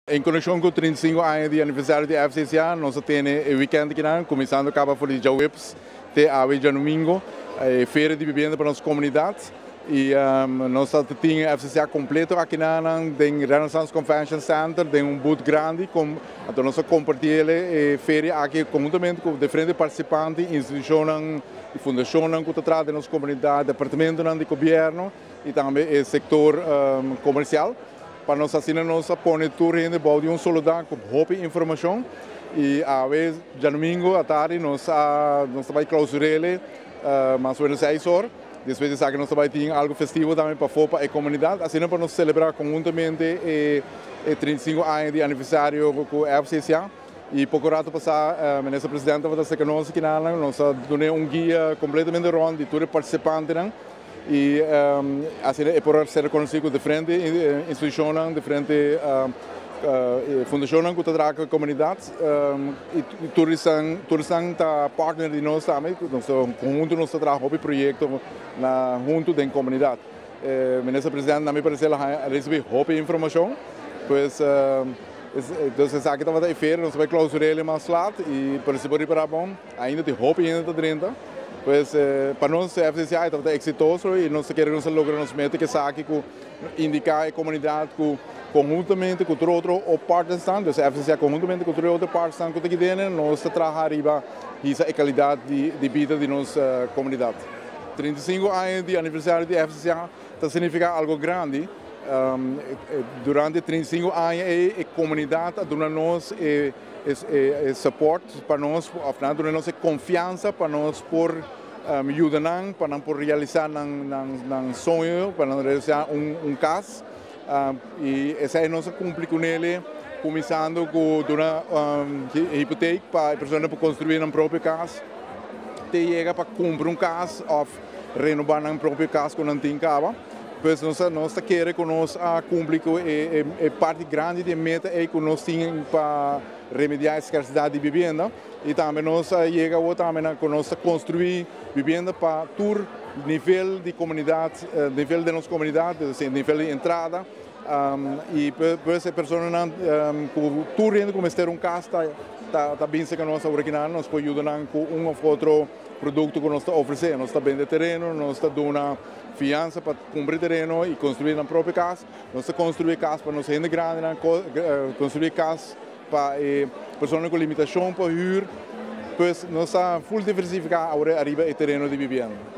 En konekshon ku 35 aña di aniversario di FCCA, nos a tene e weekend akinan, kuminsando kaba for di djaweps te awe djadumingu, e feria di bibienda pa nos komunidat. I nos ta tin FCCA kompleto akinan den Renaissance Convention Center, den un booth grandi. Anto nos a kompartí e feria aki konhuntamente ku diferente partisipante, institushonnan i fundashonnan ku ta traha den nos komunidat, departamentonan di gobièrnu i tambe e sektor komersial. Pa nos asina nos a pone tur hende bou di un solo dak ku hopi informashon. I awe djadumingu atardi nos ta bai klousur'é mas o menos 6 or. Despues di esaki nos ta bai tin algu festivo tambe pafó pa e komunidat. Asina pa nos selebrá konhuntamente e 35 aña di aniversario ku FCCA. I poko ratu pasá minister presidente tabata serka nos aki nan, nos a duna un guia kompletamente rònt di tur e partisipantenan. I asina e por ser konosí ku diferente institushonnan, diferente fundashonnan ku ta traha ku e komunidat. I tur esnan ta partner di nos tambe. Nos konhunto nos ta traha hopi proyekto huntu den komunidat. Minister presidente, na mi pareser, a risibí hopi informashon. Pues entonces esaki tabata e feria, nos ta bai klousur'é mas lat i por si por ripará bon, ainda tin hopi hende ta drenta. Pues pa nos FCCA tabata eksitoso i nos ke nos logra nos meta ku esaki, ku indiká e komunidat ku konhuntamente ku tur otro partners, dus FCCA konhuntamente ku tur otro partners ku ta aki den, nos ta traha riba hisa e kalidat di bida di nos komunidat. 35 aña di aniversario di FCCA ta signifiká algu grandi. Durante 35 aña e komunidat a duna nos e support pa nos, òf nan duna nos konfiansa pa nos por yuda nan, pa nan por realisá nan soño, pa nan realisá un kas. I esei nos a kumpli kuné, kuminsando ku duna hipotek pa e persona por konstruí nan propio kas, te yega pa kumpra un kas òf renobá nan propio kas ku nan tin kaba. Pues nos ta kere ku nos a kumpli ku e parti grandi di meta ei ku nos tin pa remediá e skarsidat di bibienda. I tambe nos a yega tambe ku nos ta konstruí bibienda pa tur nivel di komunidat, nivel di nos komunidat, nivel di entrada. I pues e personanan ku tur hende ku mester un kas ta bin serka nos awor aki nan, nos por yuda nan ku un òf otro produkto ku nos ta ofresé. Nos ta bende tereno, nos ta duna fiansa pa kumpra tereno i konstruí nan propio kas. Nos ta konstruí kas pa nos hende grandi, konstruí kas pa persona ku limitashon pa hür. Pues nos ta full diversifiká awor ariba e tereno di bibienda.